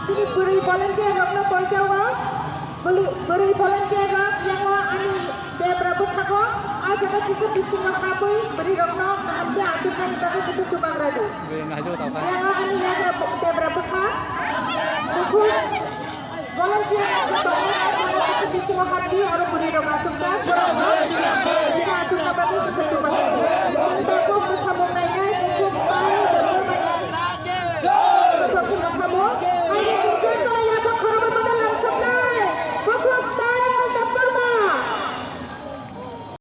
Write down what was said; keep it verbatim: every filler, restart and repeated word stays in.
Chini bwrwi volunteer rokno poijago. Bwrwi, bwrwi volunteer rok yango ani debra bwkhago, ah jaga kisa bisingo habwi bwrwi rokno kaham khe achuknani bagwi kisa chubagra di. Yango ani yagra debra bwkha. Bukhuk volunteer rok tongo, ah jaga kisa bisingo habdi oro bwrwi rok achukjak, borokno kisa achukna bagwi kisa